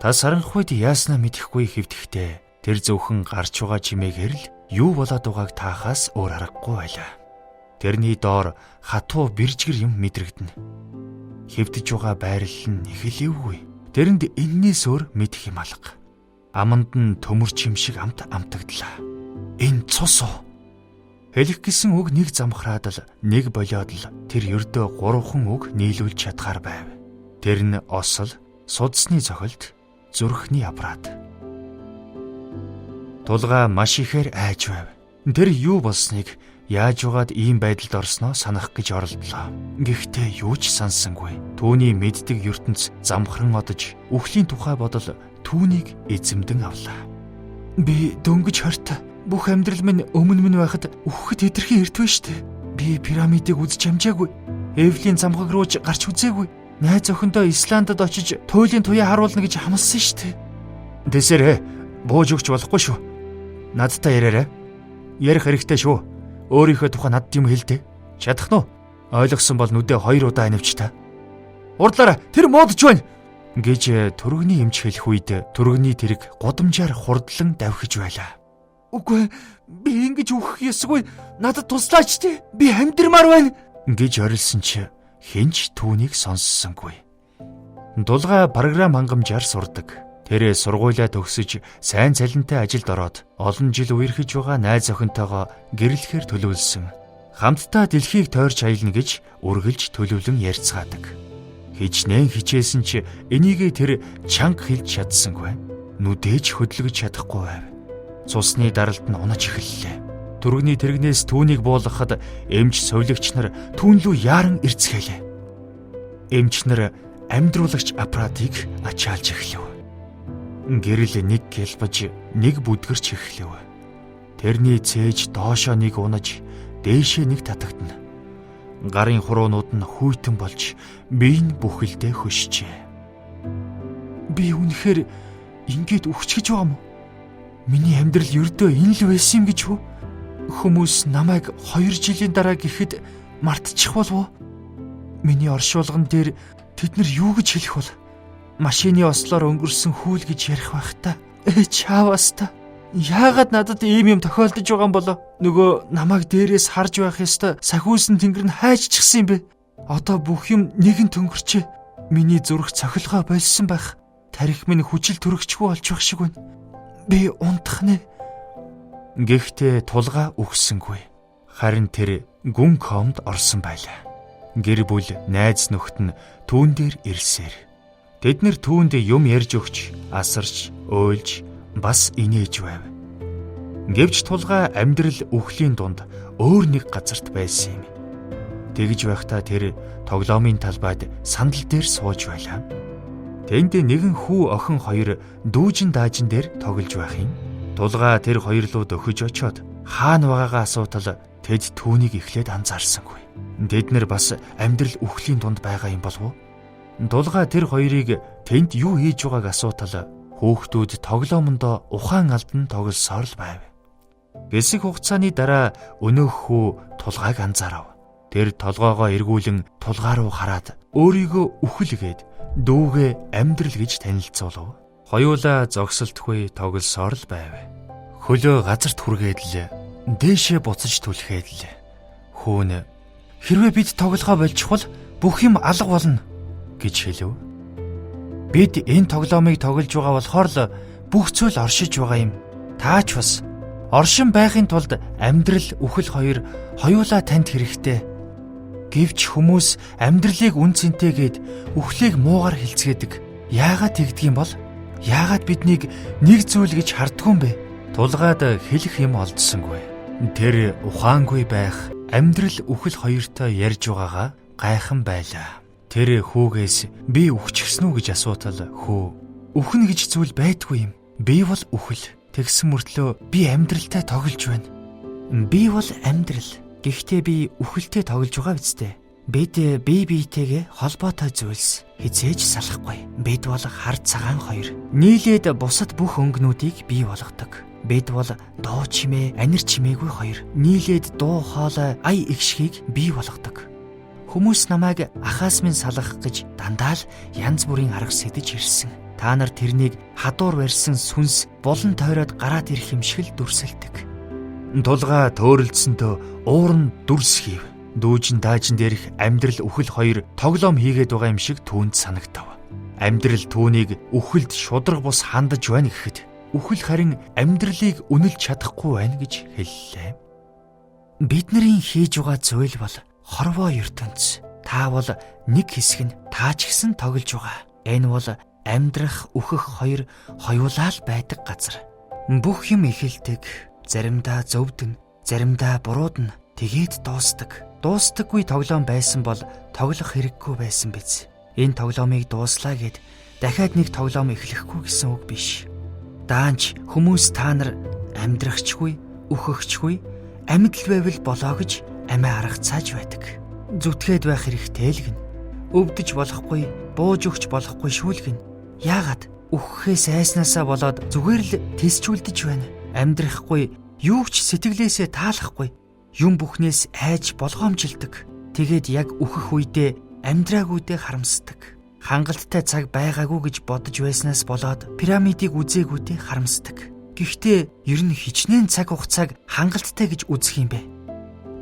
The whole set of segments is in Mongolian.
Та саранхуйд яаснаа мэдэхгүй хэвдэхдээ тэр зөвхөн гарч байгаа чимээгээр л юу болоод байгааг таахаас өөр аргагүй байлаа. Тэрний доор хатуу бэржгэр юм мэдрэгдэнэ. Хэвдэж байгаа байрлал нь нэхэлэвгүй. Тэрэнд эннээс өөр мэдэх юм алга. Аманд нь төмөрч юм шиг амт амтагдлаа. Энэ цус уу? Хэлэх гэсэн үг нэг замхраад л нэг болиод л тэр ердөө гурван үг нийлүүлж чадхаар байв. Тэр нь осол, судасны цохилт, зүрхний аппарат. Тулгаа маш ихээр айж байв. Тэр юу болсныг, яаж угаад ийм байдалд орсноо санах гэж оролдлоо. Гэхдээ юу ч сансангүй. Түүний мэддэг ертөнц замхран одож, үхлийн тухай бодол түүнийг эзэмдэн авлаа. Би дөнгөж 20-т, бүх амьдрал минь өмнө минь байхад үхэхэд хэтэрхий эрт вэ штэ. Би пирамидыг үзэж амжаагүй. Эвлийн замхаг руу ч гарч үзээгүй. Найз охиндоо Исландад очиж туйлын туяа харуулна гэж хамлсан штэ. Тэсэрээ бууж өгч болохгүй шүү. Надтай яриарай. Ярих хэрэгтэй шүү. Өөрийнхөө тухай надад юм хэлдэ. Чадах нь уу? Ойлгосон бол нүдээ хоёр удаа анивч та. Урдлаараа тэр муудж байна гэж түргэний эмч хэлэх үед түргэний тэрэг гудамжаар хурдлан давхиж байлаа. Үгүй, би ингэж үхэх ёсгүй. Надад туслаач тий. Би амьдрмаар байна гэж орилсон чи хэн ч түүнийг сонссонгүй. Дулгаа програм хангамжаар сурдаг. Тэр сургуулиа төгсөж сайн цалинтай ажилд ороод олон жил үерхэж байгаа найз охинтойгоо гэрлэхээр төлөвлөсөн. Хамтдаа дэлхийг тойрч аялна гэж үргэлж төлөвлөн ярьцгаадаг. Хичнээн хичээсэн ч энийгээ тэр чанга хэлж чадсангүй. Нүдээж хөдөлгөж чадахгүй байв. Цусны даралт нь унаж эхэллээ. Түргэний тэрэгнээс түүнийг буулгахад эмч совилогч нар түүн лүү яаран ирцгээлээ. Эмч нар амьдруулагч аппаратыг ачаалж эхлэв. Гэрэл нэг гялбаж, нэг бүдгэрч эхлэв. Тэрний цээж доошоо нэг унаж, дээшээ нэг татагдана. Гарын хуруунууд нь хүйтэн болж, бие нь бүхэлдээ хөшжээ. Би үнэхээр ингэж үхчих гэж байгаа юм уу? Миний амьдрал ердөө энэ л байсан юм гэж үү? Хүмүүс намайг 2 жилийн дараа гэхэд мартчих болов уу? Миний оршуулган дээр тэд нар юу гэж хэлэх бол? Машины ослоор өнгөрсөн хүүл гэж ярих байх та. Чаавас та. Яагаад надад ийм юм тохиолдож байгаа юм болоо? Нөгөө намайг дээрээс харж байх ёстой сахиусан тэнгэр нь хайччихсан юм бэ? Одоо бүх юм нэгэн төнгөрчээ. Миний зүрх цохилгоо болсон байх. Тарих минь хүчил төрөгчгүй болж байх шиг байна. Би унтах нэ. Гэхдээ тулгаа үхсэнгүй. Харин тэр гүн комд орсон байлаа. Гэр бүл, найз нөхд нь түүн дээр ирсээр. Тэд нэр түүнд юм ярьж өгч, асарч, уйлж, бас инээж байв. Гэвч тулгаа амьдрал үхлийн дунд өөр нэг газарт байсан юм. Тэгж байхдаа тэр тоглоомын талбайд сандал дээр сууж байлаа. Тэнд нэгэн хүү охин хоёр дүүжин даажин дээр тоглож байх юм. Тулгаа тэр хоёр руу дөхөж очиод хаана байгаагаа асуутал тэд түүнийг эхлээд анзаарсангүй. Тэд нэр бас амьдрал үхлийн дунд байгаа юм болов уу? Тулгаа тэр хоёрыг тэнд юу хийж байгааг асуутал хүүхдүүд тоглоомондоо ухаан алдан тоглосоор л байв. Хэсэг хугацааны дараа өнөөх хүү тулгааг анзаарав. Тэр толгоогоо эргүүлэн тулгаа руу хараад өөрийгөө үхэл гээд дүүгээ амьдрал гэж танилцуулав. Хоёулаа зогсолтгүй тоглосоор л байв. Хөлөө газарт хүргээд л дээшээ буцаж түлхээд л хүүн хэрвээ бид тоглохоо болчихвол бүх юм алга болно гэж хэлв. Бид энэ тоглоомыг тоглож байгаа болохоор л бүх зүйл оршиж байгаа юм. Таач бас оршин байхын тулд амьдрал үхэл хоёр хоёулаа танд хэрэгтэй. Гэвч хүмүүс амьдралыг үн цэнтэйгээд үхлийг муугар хэлцгээдэг. Яагаад тэгдэг юм бол? Яагаад биднийг нэг зүйл гэж харддгүй юм бэ? Тулгаад хэлэх юм олдсонгүй. Тэр ухаангүй байх амьдрал үхэл хоёртой ярьж байгаагаа гайхан байлаа. Тэр хүүгээс би үхчихсэн үү гэж асуутал хүү үхнэ гэж зүйл байдгүй юм. Би бол үхэл. Тэгсэн мөртлөө би амьдралтай тоглож байна. Би бол амьдрал. Гэхдээ би үхэлтэй тоглож байгаа биз дээ. Бид бие биетэйгээ холбоотой зүйлс хизээж салахгүй. Бид бол хар цагаан хоёр. Нийлээд бусад бүх өнгөнүүдийг бий болгодог. Бид бол дуу чимээ, анир чимээгүй хоёр. Нийлээд дуу хоолой, ая эгшгийг бий болгодог. Хүмүүс намайг ахаас минь салгах гэж дандаа л янз бүрийн арга сэдэж ирсэн. Та нар тэрнийг хадуур барьсан сүнс булан тойроод гараад ирэх юм шиг л дүрсэлдэг. Тулгаа төөрөлдсөнтөө уур нь дүрс хийв. Дүүжин даажин дээрх амьдрал үхэл хоёр тоглоом хийгээд байгаа юм шиг түүнд санагдав. Амьдрал түүнийг үхэлд шудраг бус хандаж байна гэхэд үхэл харин амьдралыг үнэлж чадахгүй байна гэж хэллээ. Бидний хийж байгаа зүйл бол хорвоо ертөнц. Та бол нэг хэсэг нь, та ч гэсэн тоглож байгаа. Энэ бол амьдрах, үхэх хоёр хоёулаа л байдаг газар. Бүх юм эхэлдэг, заримдаа зөвдөн, заримдаа буруудна, тэгээд дуустдаг. Дуустдаггүй тоглоом байсан бол тоглох хэрэггүй байсан биз. Энэ тоглоомыг дууслаа гэд дахиад нэг тоглоом эхлэхгүй гэсэн үг биш. Даанч хүмүүс та нар амьдрахчгүй, үхэхчгүй, амьд л байвал болоо гэж амиа аргацааж байдаг. Зүтгээд байх хэрэгтэй л гин. Өвдөж болохгүй, бууж өгч болохгүй шүү л гин. Яагаад үхэхээс айснаасаа болоод зүгээр л тэсчүүлдэж байна. Амьдрахгүй, юу ч сэтгэлээсээ таалахгүй, юм бүхнээс айж болгоомжилдог. Тэгээд яг үхэх үедээ амьдраагүйдээ харамсдаг. Хангалттай цаг байгаагүй гэж бодож байснаас болоод пирамидыг үзээгүйдээ харамсдаг. Гэхдээ ер нь хичнээн цаг хугацааг хангалттай гэж үзэх юм бэ?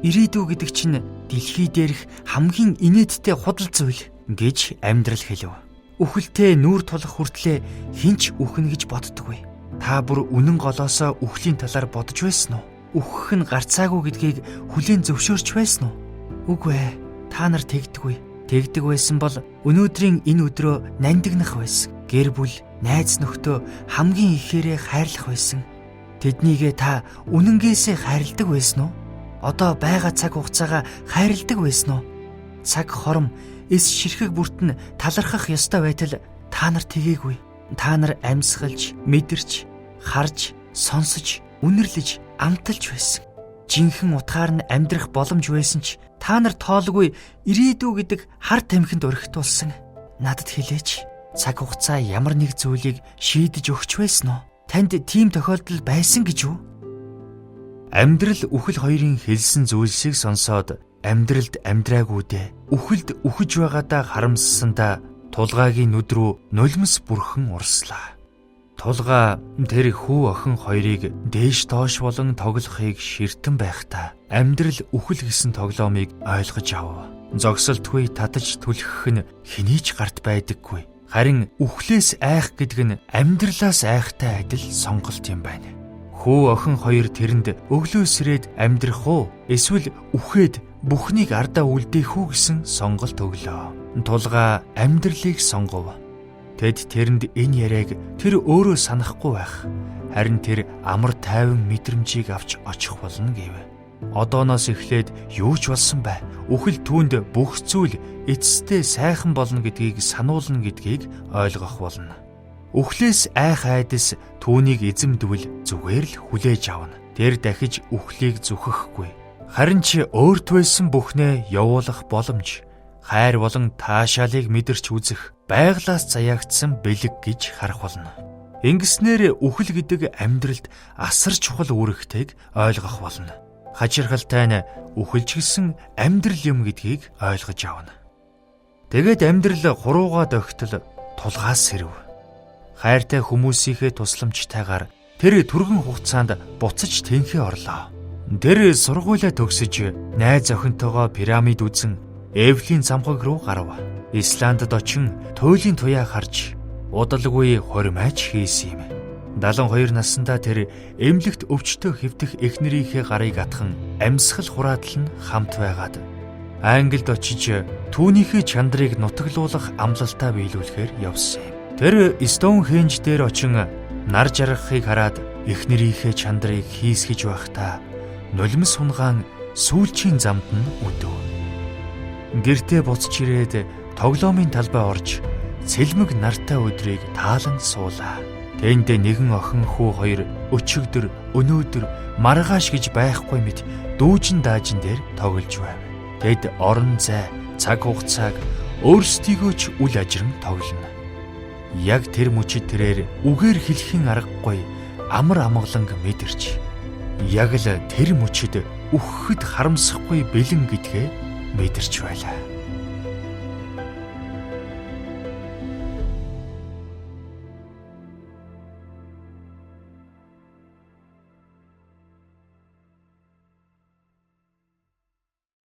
Ирээдүй гэдэг чинь дэлхий дээрх хамгийн инээдтэй худал зүйл гэж амьдрал хэлв. Үхэлтэй нүүр тулах хүртлээр хинч үхнэ гэж боддоггүй. Та бүр үнэн голоосоо үхлийн талаар бодож байсан уу? Үхэх нь гарцаагүй гэдгийг хүлээн зөвшөөрч байсан уу? Үгүй ээ. Та нар тэгдэггүй. Тэгдэг байсан бол өнөөдрийн энэ өдрөө нандинах байсан. Гэр бүл, найз нөхдөө хамгийн ихээрээ хайрлах байсан. Тэднийгээ та үнэнгээсээ хайрладаг байсан уу? Одоо байгаа цаг хугацаагаа хайрладаг байсан уу? Цаг хором, эс ширхэг бүрт нь талархах ёстой байтал та нар тэгээгүй. Та нар амьсгалж, мэдэрч, харж, сонсож, үнэрлэж, амталж байсан. Жинхэнэ утгаар нь амьдрах боломж байсан ч та нар тоолгүй ирээдүй гэдэг хар тамхинд урагтуулсан. Надад хэлээч, цаг хугацаа ямар нэг зүйлийг шийдэж өгч байсан уу? Танд тийм тохиолдол байсан гэж үү? Амьдрал үхэл хоёрын хэлсэн зүйлсийг сонсоод амьдралд амьдраагүйдээ үхэлд үхэж байгаадаа харамссандаа Тулгаагийн нүд рүү нулимс бүрхэн урслаа. Тулгаа тэр хүү охин хоёрыг дээш доош болон тоглохыг ширтэн байхдаа амьдрал үхэл гэсэн тоглоомыг ойлгож авав. Зогсолтгүй татаж түлхэх нь хэний ч гарт байдаггүй. Харин үхлээс айх гэдэг нь амьдралаас айхтай адил сонголт юм байна. Хүү охин хоёр тэрэнд өглөө срээд амьдрах уу эсвэл үхээд бүхнийг ардаа үлдээх үү гэсэн сонголт өглөө. Тулгаа амьдралыг сонгов. Тэд тэрэнд энэ яриаг тэр өөрөө санахгүй байх. Харин тэр амар тайван мэдрэмжийг авч очих болно гэв. Одооноос эхлээд юу ч болсон бай. Үхэл түүнд бүх зүйл эцэстээ сайхан болно гэдгийг сануулна гэдгийг ойлгох болно. Үхлээс айх айдас түүнийг эзэмдвэл зүгээр л хүлээж авна. Тэр дахиж үхлийг зүхэхгүй. Харин ч өөрт байсан бүхнээ явуулах боломж, хайр болон таашаалыг мэдэрч үзэх байглаас заяагдсан бэлэг гэж харах болно. Ингэснээр үхэл гэдэг амьдралд асар чухал үүрэгтэйг ойлгох болно. Хачирхалтай нь үхэлж гисэн амьдрал юм гэдгийг ойлгож авна. Тэгээд амьдрал хуруугаа догтол тулгаас сэрв. Хайртай хүмүүсийнхээ тусламжтайгаар тэр түргэн хугацаанд буцаж тэнхээ орлоо. Тэр сургуулиа төгсөж найз охинтойгоо пирамид үзэн Эвлийн замхаг руу гарав. Исландд очин туйлын туяа харж удалгүй хормайч хийсэн юм. 72 наснда тэр эмнэлэгт өвчтөө хэвтэх эхнэрийнхээ гарыг атхан амьсгал хураадал нь хамт байгаад Англид очиж түүнийхээ чандрыг нутаглуулах амлалтаа биелүүлэхээр явсан юм. Тэр Стоунхенж дээр очин нар жаргахыг хараад эхнэрийнхээ чандрыг хийсгэж байхдаа нулимс хунгаан сүүлчийн замд нь өдөв. Гэртээ буцаж ирээд тоглоомын талбай орж цэлмэг нартай өдрийг таалан суулаа. Тэнд нэгэн охин хүү хоёр өчигдөр, өнөөдөр, маргааш гэж байхгүй мэт дүүжин даажин дээр тоглож байв. Тэд орон зай, цаг хугацааг өөрсдийгөө ч үл ажран тоглоно. Яг тэр мөчид тэрээр үгээр хэлэхийн аргагүй амар амгаланг мэдэрч яг л тэр мөчид үхэхэд харамсахгүй бэлэн гэдгээ мэдэрч байлаа.